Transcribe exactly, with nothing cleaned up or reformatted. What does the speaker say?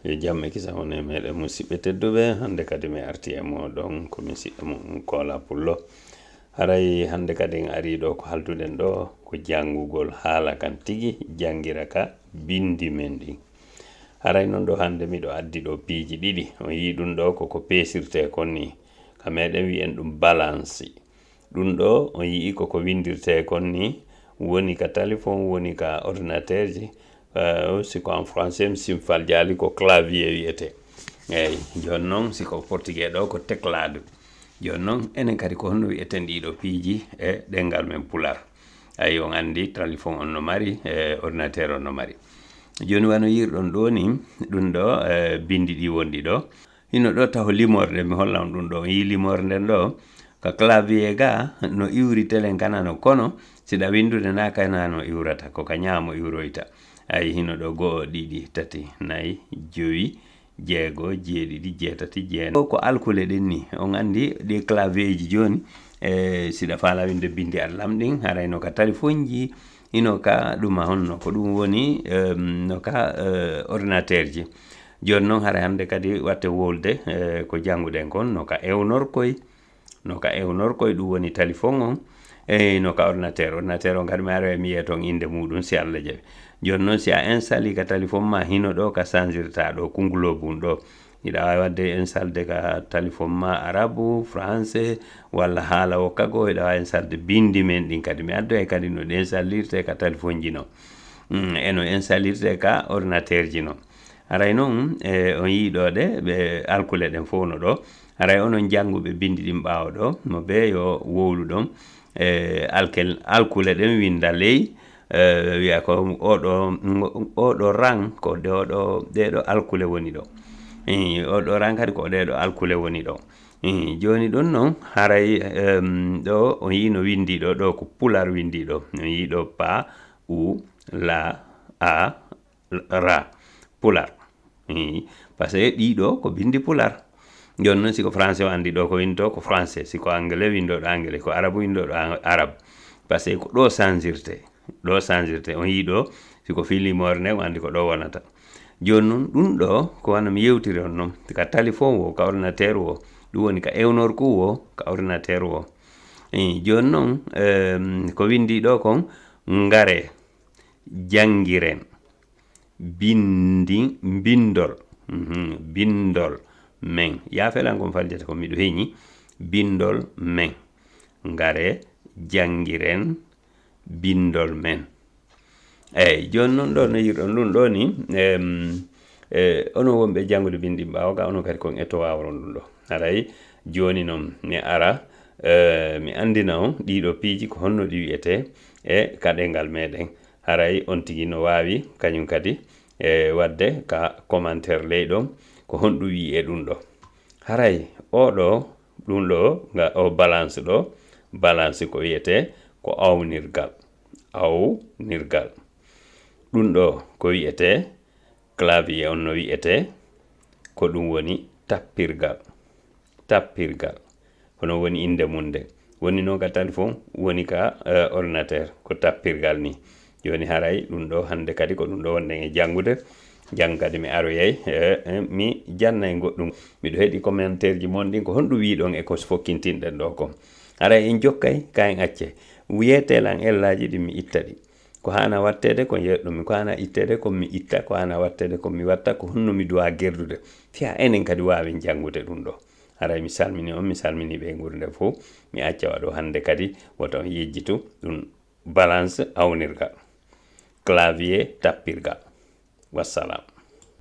Yo jam e kisam won e meɗen, musidɓe tedduɓe. Hannde kadi mi arti e mooɗon ko mi siɗɗo mon Kola Pullo. Haray hannde kadi en arii ɗo ko halduɗen ɗo ko janngugol haala kan tigi, janngira ka binndi men ɗin. Haray non ɗo hannde miɗo addi ɗo piiji ɗiɗi. On yii ɗum ɗo ko ko peesirtee kon ni. Ka meɗen wi'en ɗum balance. Ɗum ɗo on yi'i ko ko windirtee kon ni, woni ka téléphone, woni ka ordinateur ji. Eh, si ko en français, mi simfaljaali ko clavier wi'etee. Eey, jooni non si ko portugais ɗo ko teclado. Jooni non enen kadi ko honno wi'eten ɗiɗo piiji e ɗemngal men Pular? Ayi, on anndi téléphone on no mari, e ordinateur on no mari. Jooni wano yi'irɗon ɗo ni, ɗum ɗo, eh, binndi ɗi wonɗi ɗo. Hino ɗo taho limorde, mi holla on ɗum ɗo. On yii limorde nden ɗo, ka clavier ga no iwri telen kanano, kono siɗa windude na kanano iwrata, ko ka ñaamo iwroyta. Ayi, hino ɗo go'o, ɗiɗi, tati, nayi, jowi, jeego, jeeɗiɗi, jeetati, jeenayi. Ko alkule ɗen ni. On anndi ɗi clavier ji jooni, e siɗa faala winde binndi Alla ɗin, haray no ka téléphone ji, hino ka ɗuma honno, ko ɗum woni, em, no ka, eh, ordinateur ji. Jooni non, hara hannde kadi watte wowlude, eh, ko jannguɗen kon, no ka ewnorkoy, no ka ewnorkoy, ɗum woni téléphone on, e no ka ordinateur. Ordinateur on kadi mi aroya mi yiya ton innde muɗum, si Alla jaɓi. Jooni non, si a installe ka téléphone ma, hino ɗo ka sanzirta ɗo, kungulobun ɗo. Hiɗa waawi waɗde installe ka téléphone ma arabu, français, walla haala wokka goo, hiɗa waawi installe binndi men ɗin kadi. Mi addoya kadi no ɗi installirte ka téléphone ji no. Mm, e no installirte ka ordinateur ji no. Haray non, e, on yii ɗo ɗe, ɓe alkule ɗen fof no ɗo. Haray onon jannguɓe binndi ɗin ɓaawo ɗo, mo bee yo wowlu ɗon. E, alkel-, alkule ɗen winnda ley, e, wi'a ko oɗo, oɗo rang, ko ɗe oɗo, ɗee ɗo alkule woni ɗo. E, oɗo rang kadi ko ɗee ɗo alkule woni ɗo. E, jooni ɗon non, haray, em, ɗo on yii no winndi ɗo, ɗo ko Pular winndi ɗo. On yii ɗo pa, u, la, a, ra, Pular. Ii, parce que ɗiɗo ko binndi Pular. Jooni non, si ko français o anndi ɗo ko winndoo ko français, si ko anglais winndoo ɗo anglais, ko arabu winndoo ɗo an-, arabe. Parce que ko ɗo sanzirte, ɗo sanzirte. On yii ɗo, si ko fii limoore nde, o anndi ko ɗo wonata. Jooni non, ɗum ɗo, ko wano mi yewtiri on non, ka téléphone wo, ka ordinateur wo, ɗum woni ka ewnorku wo, ka ordinateur wo. Ii, jooni non, em, ko winndi ɗo kon, ngare, janngiren. Binndi, binndol. Mhm, binndol men. Yaafelan kon faljata ko miɗo heñi. Binndol men. Ngare, janngiren binndol men. Eey, jooni non ɗo no yi'irɗon ɗum ɗo ni, em, e, onon wonɓe janngude binndi ɓaawo ga, onon kadi kon etto waawron ɗum ɗo. Haray jooni non mi ara, e, mi anndina on ɗiɗo piiji ko honno ɗi wi'etee e ka ɗemngal meɗen. Haray on tigi no waawi kañum kadi, e, waɗde ka commentaire ley ɗon ko honɗum wi'i e ɗum ɗo. Haray oo ɗo, ɗum ɗo, nga, o balance ɗo, balance ko wi'etee ko awnirgal, awnirgal. Ɗum ɗo ko wi'etee clavier on no wi'etee, ko ɗum woni tappirgal. Tappirgal. Hono woni innde mum nde. Woni noon ka téléphone, woni ka, eh, ordinateur, ko tappirgal ni. Jooni haray ɗum ɗo hannde kadi ko ɗum ɗo wonɗen e janngude. Janngo kadi mi aroyay, eh, eh, mi jannay goɗɗum. Miɗo heɗi commentaire ji mon ɗin, ko honɗum wi'ɗon e ko fokkintinɗen ɗo kon. Haray en jokkay, ka en accay. Wiyetee lan ellaaji ɗin mi itta ɗi. Ko haana watteede ko yeɗɗumi, ko haana itteede ko mi itta, ko haana watteede ko mi watta, ko honno mi duwaa gerdude. Fiya enen kadi waawen janngude ɗum ɗo. Haray mi salmini on, mi salmini ɓe ngurnde fof. Mi acca waɗo hannde kadi, wota on yejjitu ɗum balance awnirgal. Clavier tappirgal. Wassalam.